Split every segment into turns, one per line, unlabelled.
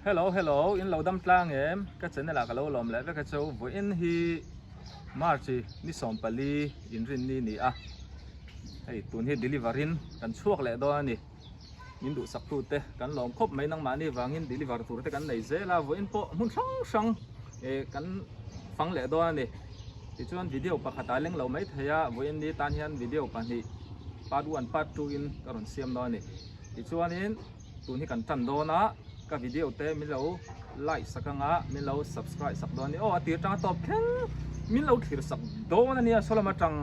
Hello hello in lo dam tlang em ka channel ah ka lo lawm leh vek a chu vawiin hi March ni 14 inrin ni ni a hei tun hi deliver in kan chhuak leh dawn a ni min duhsak tu te kan lawm khawp mai nangmahni vangin deliver tur te kan nei zel a vawiin pawh hmun hrang hrang eh kan fang leh dawn a ni tichuan video pakhat ah leng lo mai thei a vawiin ni tan hian video pahnih part one part two in ka rawn siam dawn a ni tichuanin tun hi kan tan dawn a ka video te min lo like sak anga min lo subscribe sak dawn a ni aw a tir tang a tawp thleng min lo thlir sak dawn a nia saw lam atang.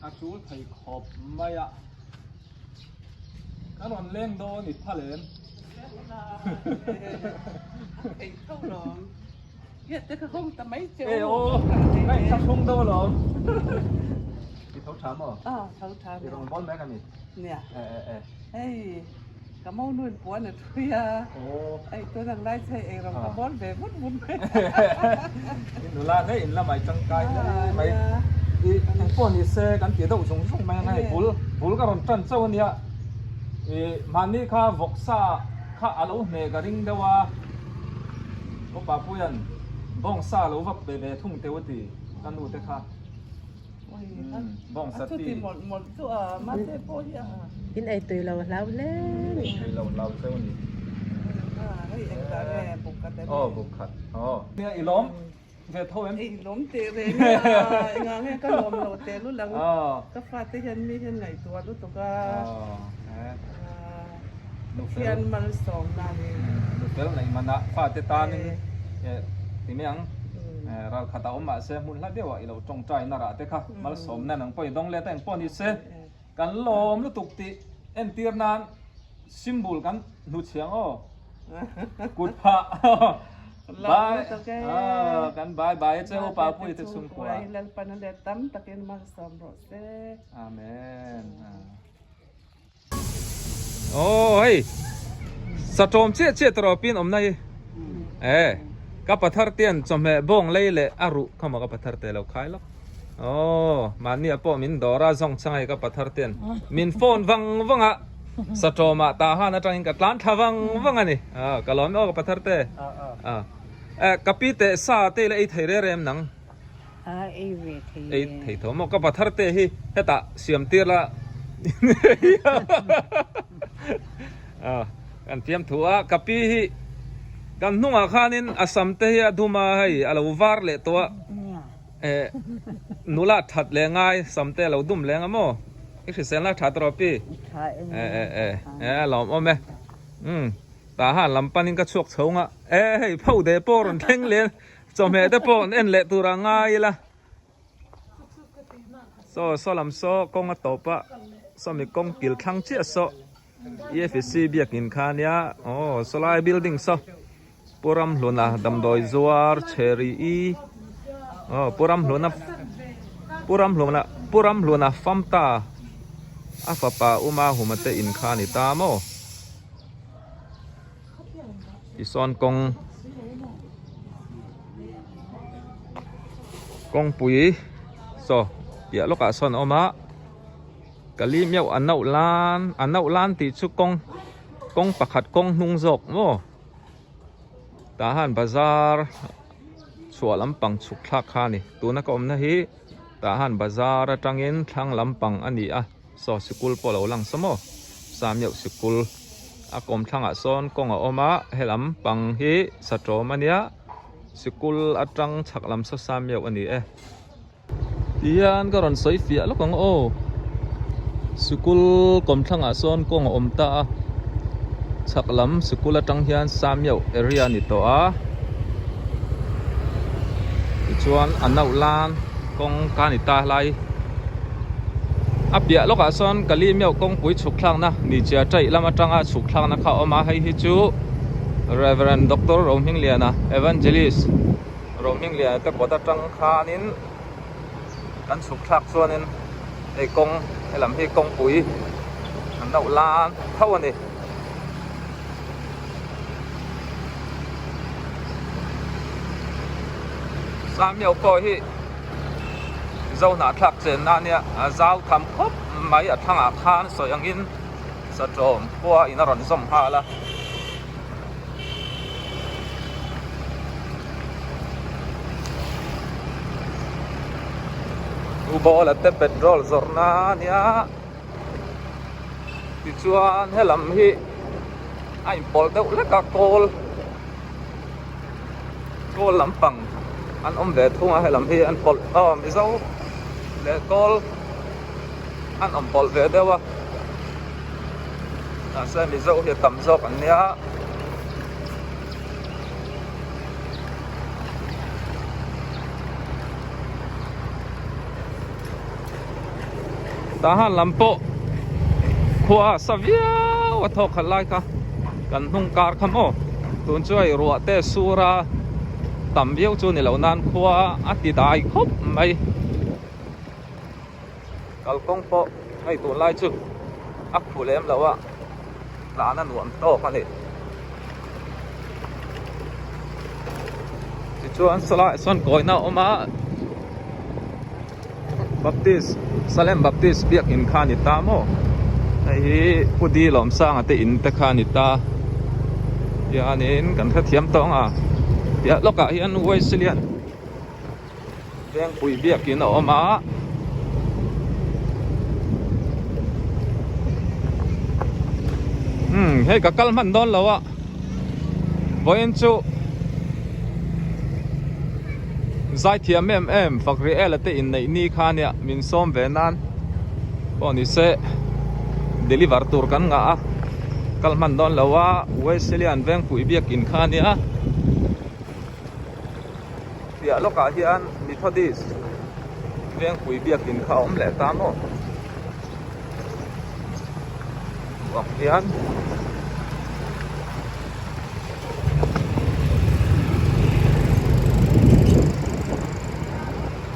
A tul thei khawp mai a ka rawn leng dawn i phal em? E aw ka in thlahrung deuh alawm i tho tha maw? I rawn bawl mek a ni e e e.
Hei ka mo nuin puan a thui a hei tun ang lai chu hei eirawng ka bawl ve vut vut mai
i nula ngei in lamah i tangkai hle mai i engpawh ni se kan ti deuh zung zung mai ang hei bul bul ka rawn tan chauh a nia i mahni kha vawksa kha a lo hne ka ring deuh a upa puian bawngsa a lo va pe ve thung teuh a ti ka nu te kha. Bawng sati.
In ei tui lo hlau hle ni.
Tui lo hlau cheu ni. Aw buk khat. Aw. Nia i lawm ve tho em?
I lawm teh reng a. Enga nge ka lawm lo teh lut ang. Ka fate hian mi hian ngaihtuah lutuk a. Pathian malsawmna a ni.
Nufel neih manah fate tanin ti mai ang. Ral khat a awm mahse hmun hla deuhah i lo tawngtai na rah te kha malsawmna nang pawh i dawng let a engpawh ni se kan lawm lutuk tih entir nan symbol kan hnuchhiang aw kut phah bye kan bye bye a che u Papui te chhungkua.
Lalpan a let tam takin malsawm rawh se.
Amen. Aw hei satawm chiah chiah tawh pin awmna hi e ka pathar te an chawhmeh bawng lei leh a ruh kha maw ka pathar te lo khai lawk aw mahni ah pawh min dawr a zawng chang hei ka pathar te an min phone vang vang a satawm ah tah han atangin ka tlan thla vang vang a ni aw ka lawm aw ka pathar te a ka pi teh sa te ila ei thei rem rem nang.
A ei ve thei
e. Ei thei tho maw? Ka pathar te hi hetah siam tir la kan fiam thu a, ka pi hi kan hnungah khanin a sam te hi a dum a hei a lo var leh tawh a, eh nula that leh ngai sam te a lo dum leng a maw? I hriselna tha tawh rawh pi? Eh eh eh eh a lawmawm e, umm tah han lam panin ka chhuak chho nga, eh hei pho de pawh rawn thleng leh. Chawhmeh te pawh an en leh tur a ngai ila. Saw saw lam saw kawng a tawp a saw mi kawng kil thlang chiah saw EFC biakin kha ania aw saw lai building saw Pu Ramhluna damdawi zuar Cherry E aw Pu Ramhluna Pu Ramhluna Pu Ramhluna Famta a fapa Uma Huma te in kha a ni ta maw. Tisawn kawng kawngpui saw piah lawkah sawn a awm a ka li meuh a nauh lan a nauh lan tih chu kawng kawng pakhat kawng hnung zawk maw tah han bazar chhuah lampang chhuk thlak kha a ni tuna ka awmna hi tah han bazar atangin thlang lampang a ni a. Saw sikul pawh lo lang sa maw? Sameuh sikul a kawm thlangah sawn kawng a awm a, helam pang hi satawm a nia, sikul atang chhak lam saw Sameuh a ni e. Tihian ka rawn sawi fiah lawk ang aw, sikul kawm thlangah sawn kawng a awm ta a, chhak lam sikul atang hian Sameuh area a ni tawh a, tichuan a nauh lan kawng ka ni ta helai. A piah lawkah sawn Kali meuh kawngpui chhuk thlakna ni chia taih lam atanga chhuk thlakna kha a awm a, hei hi chu Reverend Doctor Rohmingliana Evangelist Rohmingliana te kawt atang khanin kan chhuk thlak chuanin hei kawng helam hi kawngpui an nauh lan tho a ni. Samiau pawh hi Zohnahthlak chenna ania a zau tham khawp mai a thlangah khan sawi angin Satawm khua in a rawn zawm nghal a. U Bawla te petrol zawrhna ania tichuan helam hi a inpawlh deuh hlek a kawl kawl lampang an awm ve thung a helam hi an pawlh aw mizo leh kawl an awm pawlh ve deuh a mahse mizo hi a tam zawk an nia. Tahan lam pawh khua a sa viau a thawk khat lai kha kan hnung kar kha maw tun chu hei ruah te sur a tam viau chu ni loh nan khua a ti dai khawp mai kalkawng pawh hei tun lai chu a khu lem lo a tlan a nuam tawk a ni tichuan sawlaiah sawn kawihna a awm a. Baptist Salem Baptist biakin kha a ni ta maw hei hi Pu Di Lawmsanga te in te kha a ni ta hianin kan hrethiam tawh ang a piah lawkah hian Wesley-an Vengpui biakin a awm a. Umm hei ka kal hman dawn lo a vawiin chu Zaithiam em em Fakriela te inneih ni kha ania min sawm ve nan pawh ni se deliver tur kan ngah a kal hman dawn lo a Wesleyan Vengpui biakin kha ania piah lawkah hian Methodist Vengpui biakin kha a awm leh ta maw buak hian.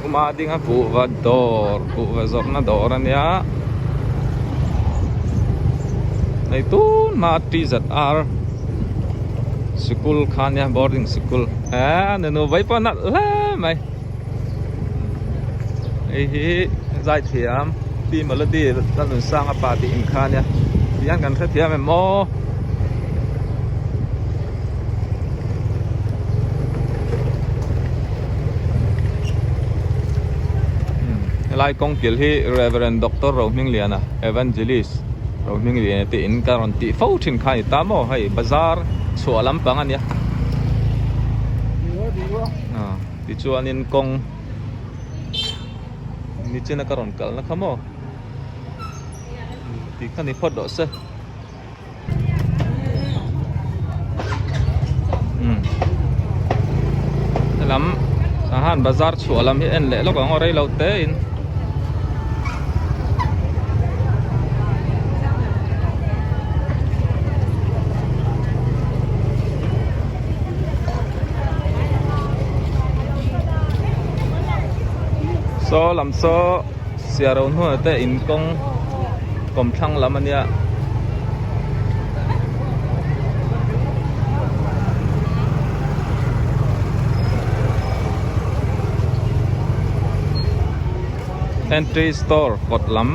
Uma dinga kuhva dawr kuhva zawrhna dawr a nia hei tun hma TZR sikul kha a nia boarding sikul eee nunu vai pawh a nalh hle mai hei hi zaithiam pi melody Lalnunsanga pa tih in kha a nia tihian kan hrethiam em aw. Helai kawngkil hi Reverend Doctor Rohmingliana Evangelist Rohmingliana te in ka rawn tih fo thin kha a ni ta maw hei bazar chhuah lampang a nia tichuanin kawng nichina ka rawn kalna kha maw tih kha ni phawt rawh se. Helam Sanghan bazar chhuah lam hi en leh lawk ang aw rei lo te in. Saw lam saw Siaro hnuai te in kawng kawmthlang lam a nia. Entry store kawt lam.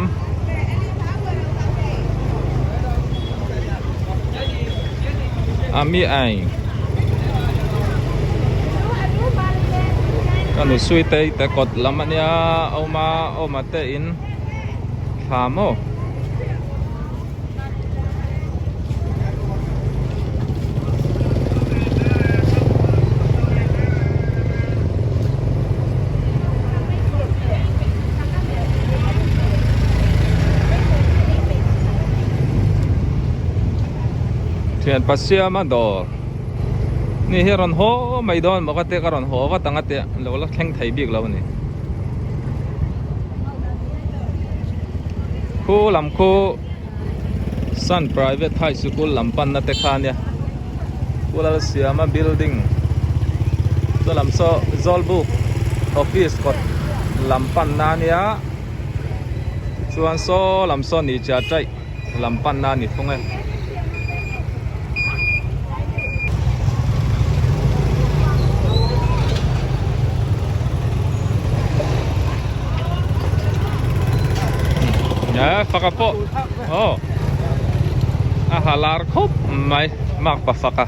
Ami ai. Ka nu sui te te kawt lam a nia awma awma te in thla maw. Thian Pasiama dawr ni hi a rawn haw mai dawn maw ka tia ka rawn haw vat ang a tia lo la thleng thei bik lo a ni khu lam khu Sun Private High Sikul lam panna te kha ania Pu Lalsiama building chu lam saw Zawlbuk office kawt lam panna ania chuan saw lam saw ni chia taih lam panna a ni thung e. Eh faka pawh aw a ha lar khawp mai mak pa faka.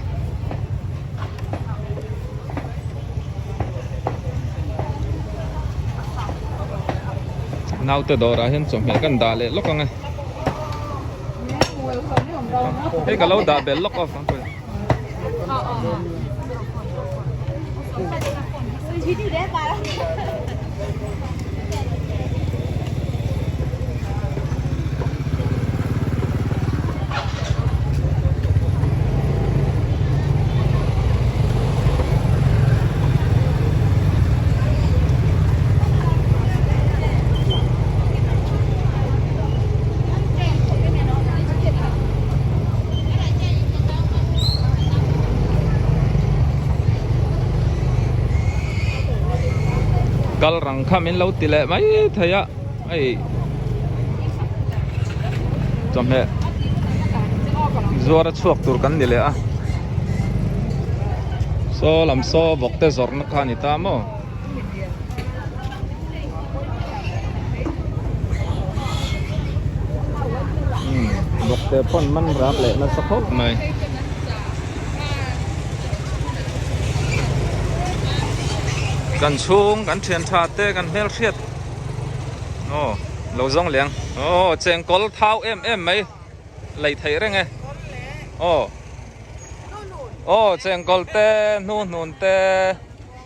Naute dawrah hian chawhmeh kan dah leh lawk ang e. Hei ka lo dah belh lawk a. Kal rang kha min lo ti leh mai thei a hei chawhmeh zuar a chhuak tur kan ni leh a saw lam saw vawk te zawrhna kha a ni ta maw. Bawk te pawn man rak leh nasa khawp mai. Kan chhung kan thian tha te kan hmel hriat aw lo zawng leh ang aw chengkawl thau em em mai lei theih reng e aw aw chengkawl te hnuhnun te.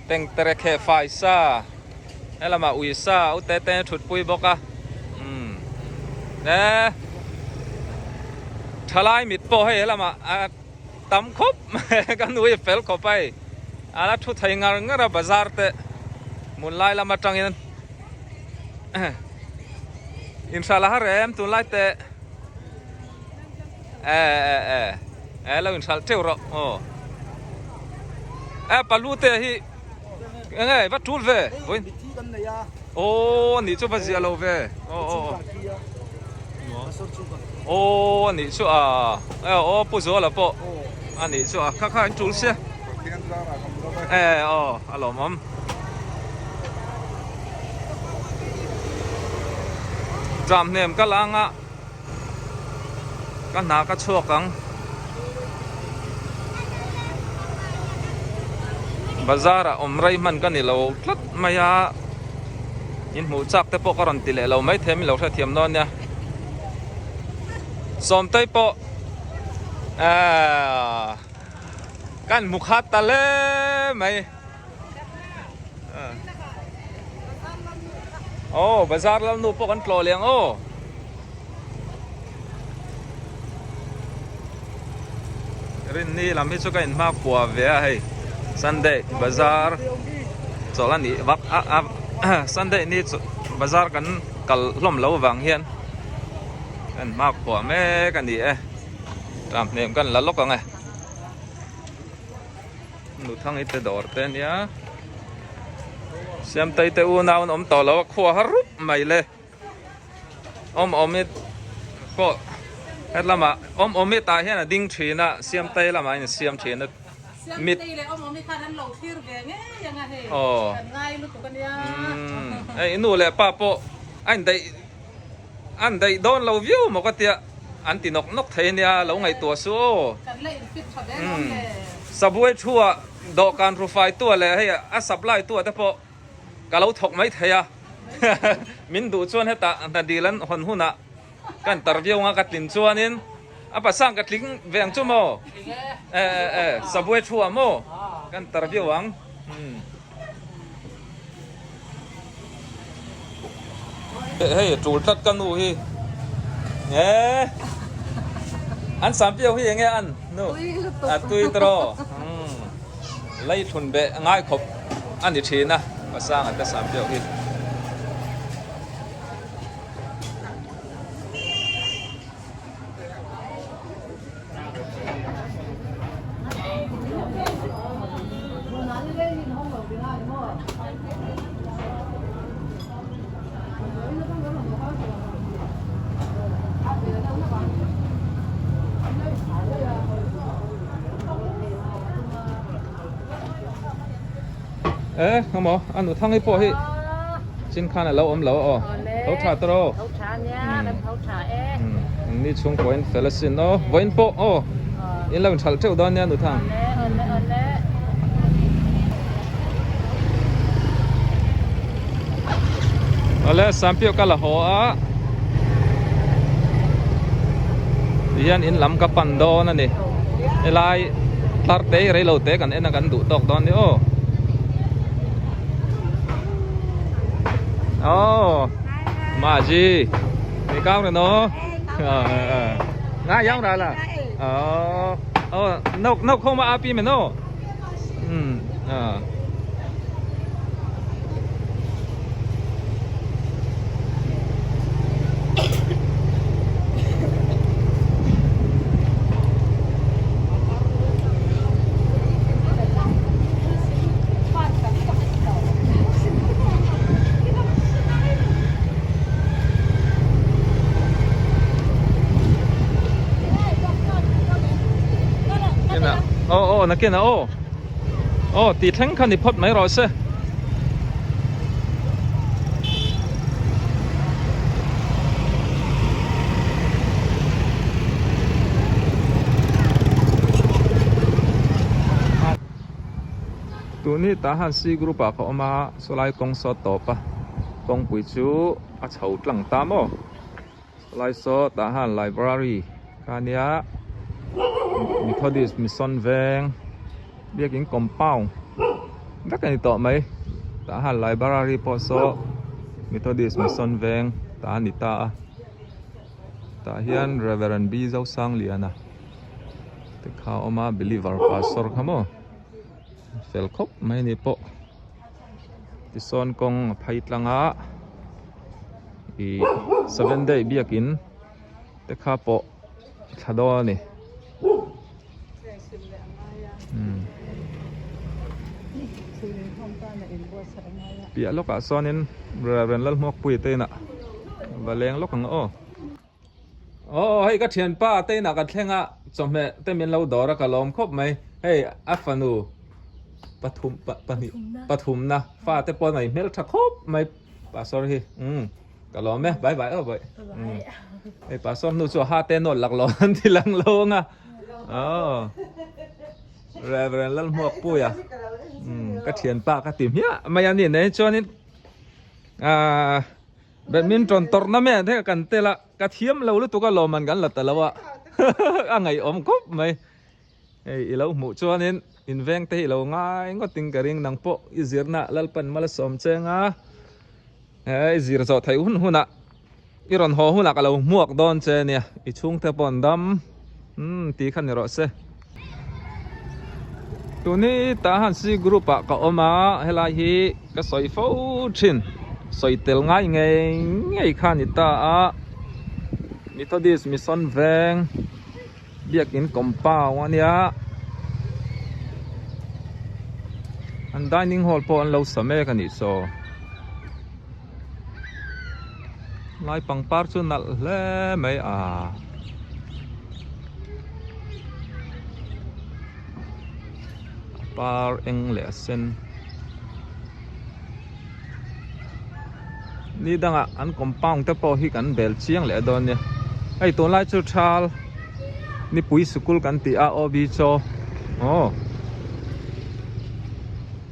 Tengtere kheh fai sa helamah ui sa u te te thut pui bawk a umm e thalai mit pawh hei helamah a tam khawp mai ka nui a fel khawp a hei a la thu thei ngar ngar a bazar te hmun lai lam atangin inhralh a har em tunlai te e e e e lo inhralh teuh rawh aw e palu te hi enge va tul ve vawiin aw anih chu va ziah lo ve aw aw aw anih chu a aw pu zuala pawh anih chu a kha kha an tul sia e aw a lawmawm. Tram hnem ka la anga. Ka hna ka chhuak ang. Bazar ah awm rei hman ka ni lo tlat mai a. In hmuh chak te pawh ka rawn ti leh lo mai thei min lo hrethiam dawn nia. Sawmtei pawh ahh kan hmu khat ta hle mai. Aw bazar lam nu pawh kan tlawh leh ang aw. Rinni lam hi chu ka inhma kua ve a hei Sunday bazar chawlh a nih vak a a Sunday ni chu bazar kan kal hlawm lo vang hian ka inhma kua mek a ni e ṭam hnem kan la lawk ang e. Nuthang i te dawr te ania Siamtei te unau an awm tawh lo a khua har rup mai le awm awm i pawh hetlama awm awm i tah hian a ding thin a Siamtei lamah hian a siam thin a mit aw hei i nu leh pa pawh a indaih An daih dawn lo viau maw ka tia an ti nawk nawk thei ania lo ngaihtuah su aw. Umm Subway thu ah dawhkan rufai tu ah leh hei a supply tu ah te pawh ka lo thawk mai thei a min duh chuan hetah hna dil an hawn hunah ka intar viau anga ka tlin chuanin a pasang ka tling ve ang chu maw e e e Subway thu ah maw ka intar viau ang umm. Hei tul tlat ka nu hi e an sam piau hi enge an nu a tui tro lei thlun beh ngai khawp a ni thin a pasanga te sam piau hi. E emaw a nu thang hi pawh hi chin khan a lo awm lo aw tho tha tawh.
nia kan tho tha e.
Ni chhungkaw in fel asin aw vawiin pawh aw in lo inthalh teuh dawn nia Nuthang.
Awle awle awle.
Awle Sampiau ka la haw a tihian in lam ka pan dawn a ni helai tlar te hi reilo te kan en a kan duh tawk dawn a ni aw. Oh, ma ji,你高了喏，那养大了，哦，哦，那那空嘛阿比没喏，嗯啊。Aw aw nakin ah aw aw tih thleng kha ni phawt mai rawh se. Tuni tah han C group ah ka awm a sawlai kawng saw tawp a kawngpui chu a chho tlang ta maw sawlai saw tah han library kha ania Methodist Mission veng biakin compound vek a ni tawh mai tah han library pawh saw Methodist Mission veng tah a ni ta a tah hian Reverend B Zosangliana te kha a awm a believer pastor kha maw fel khawp mai ni pawh tisawn kawng a phei tlang a ih seven day biakin te kha pawh thla dawn a ni piah lawkah sawnin Reverend Lalhmuakpuia te inah va leng lawk ang aw. Aw hei ka thianpa te inah ka thleng a chawhmeh te min lo dawr a ka lawm khawp mai hei a fanu pathum pahnih pathumna fa te pawh a nei hmel tha khawp mai pastor hi umm ka lawm e bye bye aw bye umm hei pastor hnu chu a ha te nawt lak lo an ti lang lo ang a aw Reverend Lalhmuakpuia umm ka thianpa ka ti hmiah mai a ni nei chuanin ahh. Badminton tournament te kan tel a, ka thiam lo lutuk a lawmman kan la ta lo a, a ngaihawm khawp mai. Hei i lo hmuh chuanin in veng te hi i lo ngai ngawtin ka ring nang pawh i zirna Lalpan mal a sawm cheng a, he i zir zawh theih hun hunah i rawn haw hunah ka lo hmuak dawn che nia, i chhungte pawh an dam umm tih kha ni rawh se. Tuni tah han C group ah ka awm a, helai hi ka sawi fo thin, sawi tel ngai ngei ngei kha a ni ta a, Methodist Mission Veng biakin compound a nia, an dining hall pawh an lo sa mek a nih saw, lai pangpar chu nalh hle mai a. A par eng leh a sen ni dangah an compound te pawh hi kan bel chiang leh dawn nia hei tunlai chu thal nipui sikul kan tih a aw bi chaw aw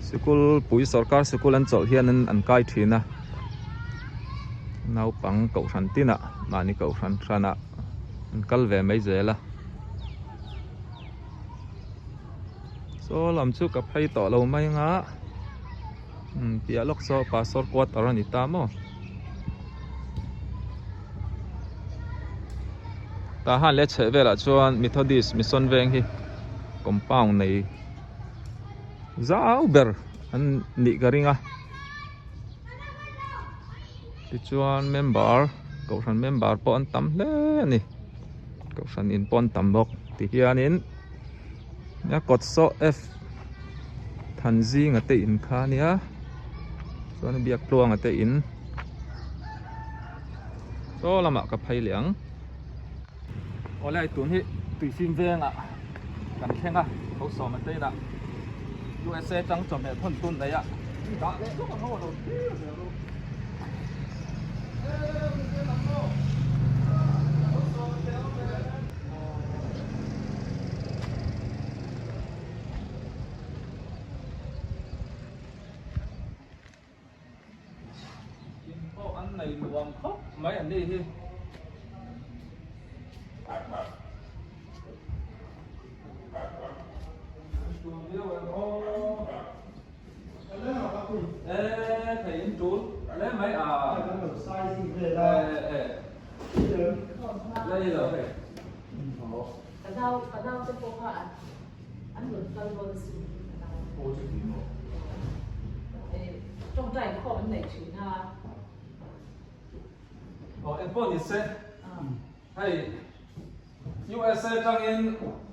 sikul pui sorkar sikul an chawlh hian an kai thin a naupang kohhran tinah mahni kohhran hranah an kal ve mai zel a. Saw lam chu ka phei tawh lo mai ang a umm piah lawk saw pastor quarter a ni ta maw tah han leh chheh velah chuan Methodist Mission veng hi compound nei zau ber an nih ka ring a tichuan member kohhran member pawh an tam hle a ni. Kohhran in pawn tam bawk ti hianin a kawt saw F Thanzinga te in kha ania chuan Biaktluanga te in saw lamah ka phei leh ang awle hei tun hi tuifim vengah kan thleng a ho sawma te inah USA tang chawhmeh thawn tun nei a dah leh lawk ang ho a lo thlir zel. In pawh an nei nuam khawp mai an nih hi. Tul viau em aw. E thei in tul le mai a. E e. Le i lo hei.
Ka nau ka nau te pawh kha an rawn kal dawn a sin ka nau.
Aw chu ti maw.
E tawngtai khawm an nei thin a.
Aw engpawh ni se. Hei USA tangin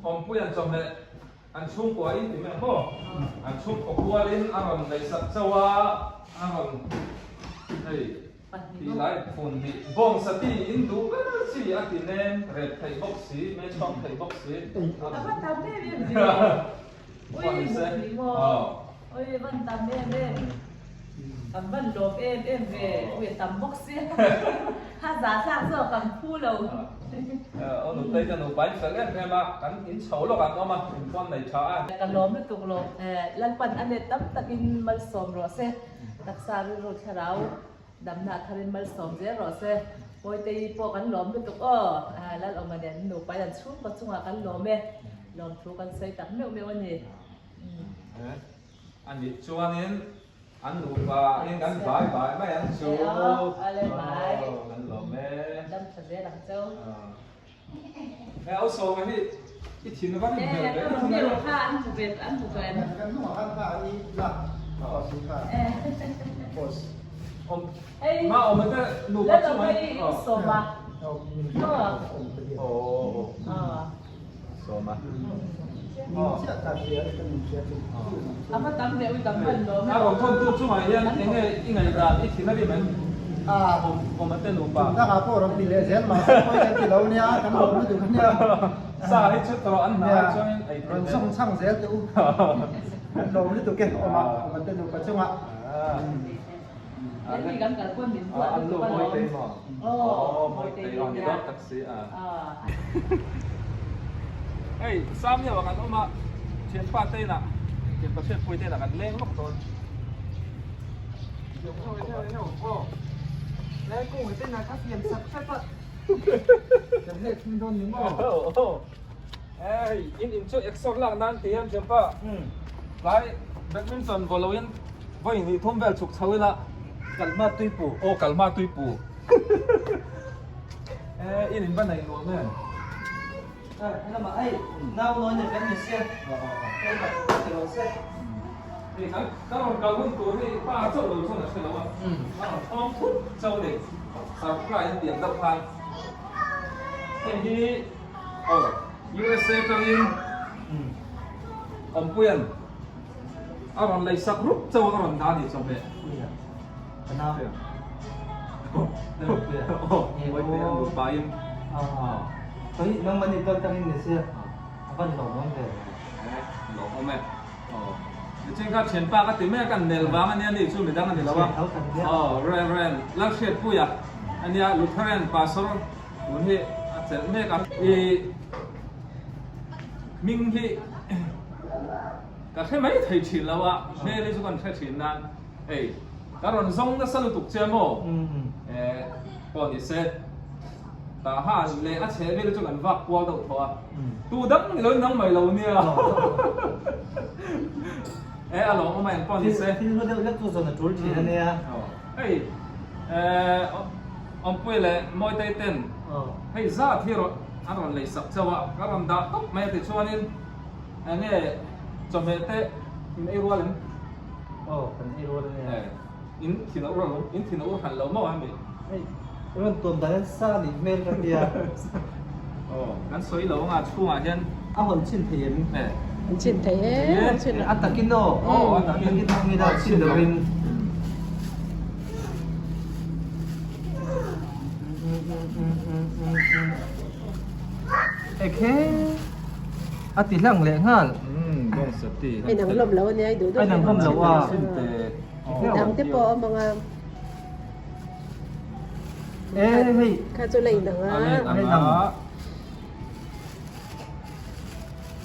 awmpuian chawhmeh an chhungkua in ti mai maw? An chhungkaw kualin a rawn neihsak chauh a, a rawn hei ti lai phun hnih bawng sati in duh ber chi a ti nem rep theih bawk si, me chhuak theih bawk si.
A va tam em em ve. Ui hmuh maw? Ui van tam em em. Kan van lawm em em ve. Ui a tam bawk sia. Ha za thlak zawk kan phu lo.
Aw nutei ka nupa in fel em em a, kan in chho lawk an awm a, in pawn nei tha a.
Ka lawm lutuk lo. Lalpan a let tam takin malsawm rawh se. Taksa rilru thlarau Damna a tharin malsawm zel rawh se. Pawitei pawh kan lawm lutuk aw. Lalawma nen nupa in an chhungkaw chungah kan lawm e. Lawmthu kan sawi tak meuh meuh a ni.
A nih chuanin an nupa in kan vai vai mai ang chu. Kan lawm e.
Dam tha zel ang cheu.
He au sawma hi i thin va rim hmel ve.
Ka Romeo kha an hmu ve an hmu tawh em?
Kan hnungah khan kha i lak post hi kha post.
Hei
Ma awm te nupa chu mai.
Lal awm sawma.
Sawma.
A va tam ve ui tam hman lawm.
A rawn thawn tu chungah hian enge i ngaihdan i thin a rim em? Awm te nupa.
Dangah pawh rawn ti leh zel mahse pawi kan ti lo nia, kan lawm lutuk a nia.
Sa hi chu tawh an hna ai chuangin ei theih
Rawn sawng chhang zel teh u. Kan lawm lutuk e awm a, awm te nupa chungah.
Hemi kan kal pawn min buat lutuk a lawm.
Aw Mawitei aw ni dawn tak si a. Hei Samia ah kan awm a, thianpa te inah thianpa hriatpui te inah kan leng lawk dawn. Hei in in chu exor lak nan ti hian thianpa tlai badminton vaw loin Vawi hnih thum vel chhuk chho ila.
Kalma tuipu.
Aw kalma tuipu. Eh in in va nei nuam em.
Eh lamah hei nau nawi nen kan ni sia. Hei ka ti lo se.
Hei kan ka rawn kal hun tur hi pa chauh lo chuan a hre lo a. A rawn thawm thut chauh ni. Surprise a tiang deuh khan. Hei hi aw USA tangin Awmpuian. A rawn lei sak rup chauh a rawn dah a ni chawhmeh.
Ka nau.
Aw, Mawite an nupa in.
Oi, nangmah nih dawn tangin ni sia. A van lawmawm ve.
Lawmawm e. Aw. Nichin kha thianpa ka ti mek a, nel vang ania ni chu midang a ni lo a. Aw, Rev. Lalhriatpuia ania Lutheran Pastor tun hi a chelh mek a. I hming hi ka hre mai thei thin lo a, hmel hi chu kan hre thin nan hei ka rawn zawng nasa lutuk che maw eh pawh ni se tah han leh a chheh vel chu kan vak kual deuh thaw a tu dang ni lo in dang mai lo nia eh a lawm awm a eng pawh ni se
thil hlu deuh hlek chu zawn a tul thin a nia
hei eh Awmpui leh Mawitei ten hei zat hi rawn an rawn lei sak chauh a, ka rawn dah tawp mai a tichuanin eng nge chawhmeh te in ei rual em?
Aw kan ei rual a nia.
In thin a ur lo, in thin a ur hran lo maw hemi?
Hei rawn tuam dan hian sa nih hmel ka tia.
Aw kan sawi lo anga chhungah hian.
A hawn chhin thei em?
An chhin thei e, an chhin.
A takin aw.
Aw a takin.
A takin a chhin lovin. Ekhe a ti hlang leh nghal.
Hei nang hlawm lo ania i duh duh.
Hei nang hlawm lo a.
Dang te pawh a awm ang a.
E hei.
Kha chu la inang a.
A la inang a.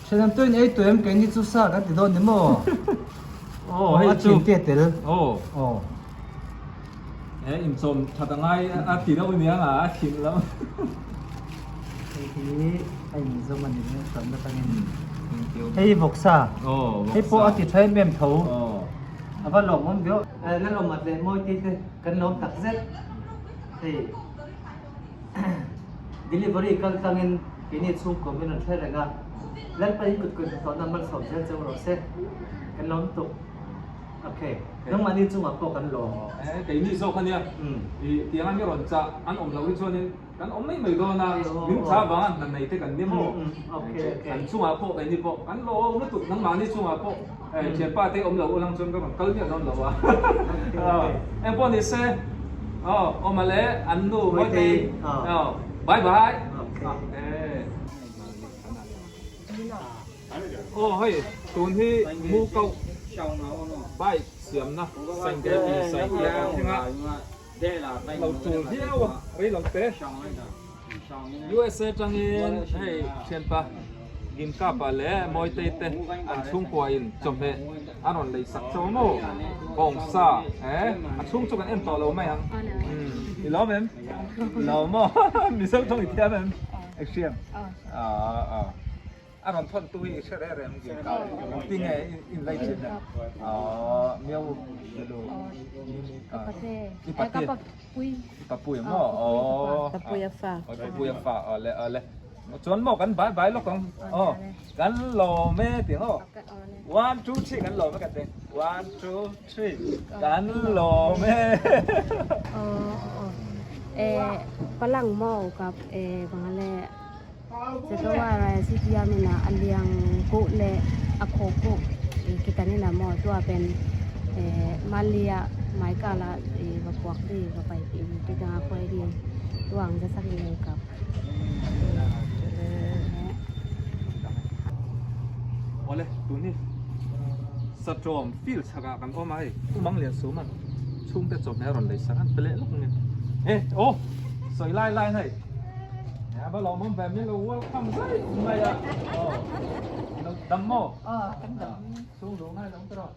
Thenawm tuin ei tuem keini chu sa kan ti dawn ni maw?
Aw hei chu.
A thin te tel.
Aw.
Aw.
He inchawm that a ngai a ti deuh nia nga a thin lo.
Hei hi a inzawm a ni mai hranna tangin. Hei vawksa.
Aw vawksa.
Hei pawh a ti tha em em tho.
Aw.
A va lawmawm viau. La lawm at leh mawi ti te kan lawm tak zet. Hei. Delivery kal tlangin keini chhungkaw min rawn hre reng a, Lalpa in kut kut hnathawhna malsawm zel cheu rawh se. Kan lawm tuk. Ok. Nangmahni chungah pawh kan lawm.
Eh, keini zawk ania. I tianga mi rawn chah an awm loh hi chuanin kan awm mai mai dawn a, min chah vanga hna nei te kan ni maw? An chungah pawh keini pawh kan lawm lutuk nangmahni chungah pawh eh thianpa te awm lo ulang chuan ka rawn kal miah dawn lo a. Engpawh ni se. Aw awm ale an nu Mawitei aw bye bye aw hei tun hi mu koh bike siamna saingel in sai tih a thleng a lo tul viau a rei lo te USA tangin hei thianpa Gimkapa leh Mawitei te an chhungkua in chawhmeh a rawn lei sak chauh maw? Bawngsa eh a chhung chu kan en tawh lo mai ang. Umm i lawm em? Lo maw? Mizo tawng i thiam em? I hriam? Aw aw a rawn thawn tu hi i hre reh reh ang Gimkapa tinge in lei chin a? Aw miau lu i pate i papui maw? Aw papui a fa aw le aw le. Chuan maw kan bai bai lawk ang aw kan lawm e tih ang aw one two three kan lawm e kan ti one two three kan lawm e.
Aw eh palang maw kap eh bangale chetowa CPM ina a liang kuh le a khaw kuh kitanina maw tua pen eh malia maikala eh va puak ri va pai pi kitanga khuai ri tuang za sak in kap.
Awle tun hi Satrawm field chhakah kan awm a hei Umang lian sum a chhungte chawhmeh a rawn lei sak a an pe leh lawk nge e aw sawi lai lai hei a va lawmawm ve min lo welcome zai mai a aw lo dam maw
Aw kan dam
chhung duh ngai lo ang tawh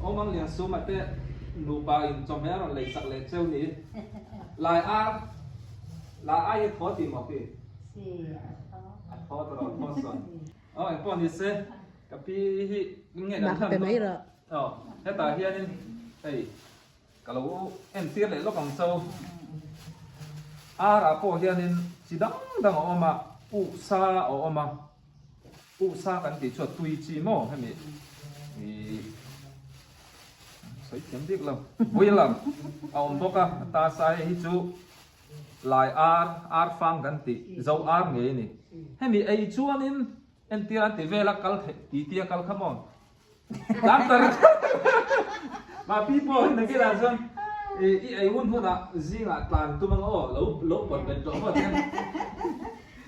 Awmang lian suma te nupa in chawhmeh a rawn lei sak leh cheu ni. Lai ar lai ai hi thaw tih maw pi? A thaw ta rawh thaw sawn. Aw engpawh ni se ka pi hi nge kan hlan dawn aw hetah hianin hei ka lo entir leh lawk ang cho ar ah pawh hianin chi dang dang a awm a uhsa a awm a uhsa kan tih chu a tui chi maw hemi ih sawi thiam bik lo vawilam a awm bawk a ta sa hei hi chu. Lai ar, ar fang kan tih, zo ar ngei a ni. Hemi ei chuanin entir an ti vel a kal theih ti tia kal kha maw? Doctor mah pi pawh hi nakinah chuan i ei hun hunah zingah tlan tum ang aw, lo lo pawt bet tawh maw tiang.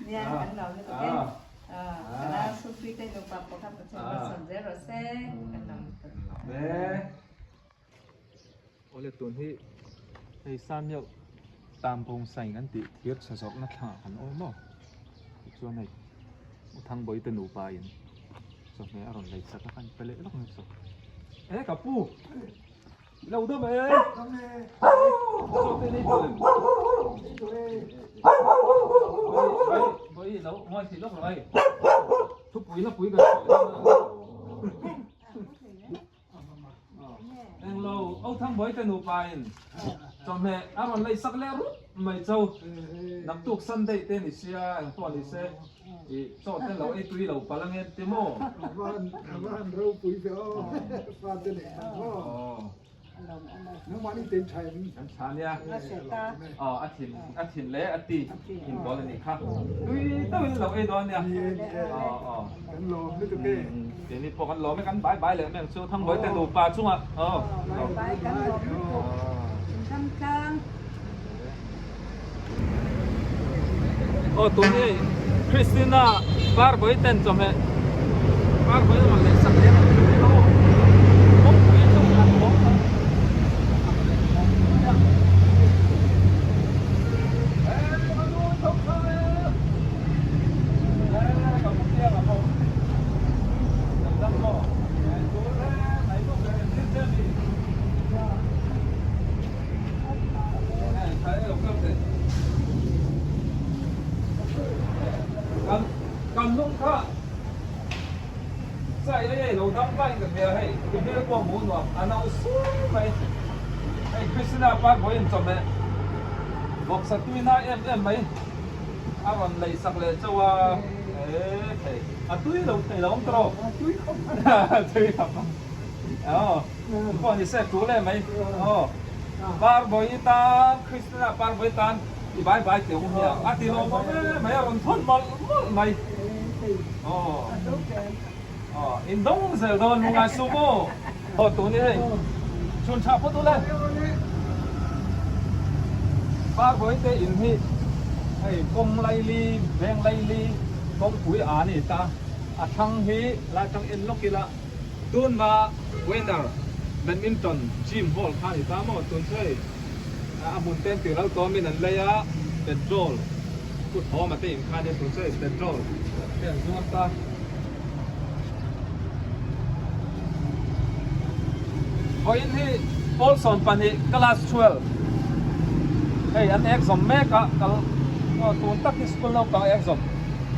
Nia kan lo lutuk e. Kana Sufi te nupa pawh kha Pathian malsawm zel rawh se. Kan lo lutuk.
Awle tun hi hei Samiau Tambawng sign an tih thir chhe zawrhna thla kan awm maw tichuan hei U Thangbawi te nupa in chawhmeh a rawn lei sak a kan pe leh lawk mai chu e ka pu i lo dam e chaw te nei tawh em vawi lo ngawi thei lawk rawh hei thupui hlapui kan sawi dawn a. Englo Au Thangbawi te nupa in chawhmeh a rawn lei sak leh rup mai cho. Naktuk Sunday te ni sia eng pawh ni se i chaw te lo ei tui lo palh ange ti maw?
A van ropui ve aw, fate leh ang maw?
Kan thla nia. Aw a thin a thin leh a ti inbawl a nih kha. Tui deuhin lo ei dawn nia. Aw aw.
Kan lawm lutuk e.
Keini pawh kan lawm e kan bai bai leh mai ang chu Thangbawi te nupa chungah. Aw.
Bai bai kan lawm lutuk. Intham tlang.
Aw tun hi Christina Parbawi ten chawhmeh Parbawi rawn leh sak leh ang chu aw kawngpui chu an awm a Kan nung kha chai ei ei lo dam vain ka hria hei i hmel pawh hmuh nuam a no sur mai hei Christina pa vawiin chawhmeh vawksa tui nai em em mai a rawn lei sak leh chauh a e thei a tui lo thei lo awm tawh a tui khawp a tui khawp a aw pawh ni se tul em mai aw. Parbawi tan, Kristina Parbawi tan i bai bai teh u hmiang a ti lawm awm em mai, a rawn thawn mawlh mawlh mai. Aw, aw, in dawng zel dawn mu ngai suh maw? Aw, tun hi hei, chhun tha phawt ule. Parbawi te in hi hei kawng laili, veng laili, kawngpui a ni ta, a thlang hi lai tang en lawk ila. Tunma Winner Badminton Gym Hall kha a ni ta maw? Tun chu hei a hmun te an tih ral tawmin an lei a, petrol kut hawm a te in kha nia tun chu hei petrol te an zuar ta. Vawiin hi pawl 12 class 12 hei an exam mek a kal tun tak hi school naupang exam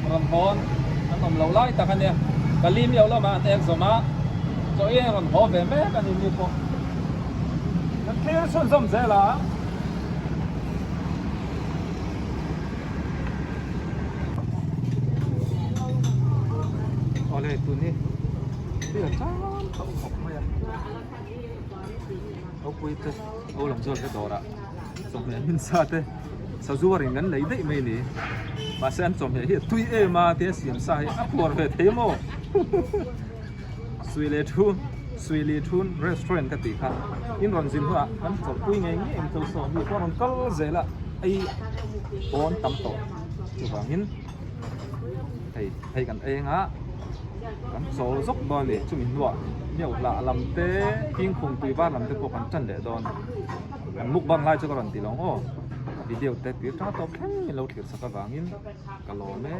rawn hawn an awm lo lai tak a nia pali miau lamah an exam a chaw ei an rawn haw ve mek a ni mi pawh kan thlir chhunzawm zel a. Awle tun hi thil a chang tawh khawp mai a ropui te ho lam zawk te dawrah chawhmeh hmin sa te sazu a ring an lei daih mai a ni mahse an chawhmeh hi a tui em a tia siam sa hi a puar ve thei maw sui leh thun sui leh thun restaurant ka tih kha in rawn zin hunah kan chawlhpui ngei ngei ang chu saw mi pawh rawn kal zel a ei pawn tam tawh chuvangin hei hei kan ei anga kan chawl zawk dawn a ni chumi hnuah meuhlah lam te thingkung tui var lam te pawh kan tan leh dawn. Kan mukbang lai chu ka rawn ti lo ang aw. Video te tir tang tawp thleng in lo thlir sak avangin ka lawm e.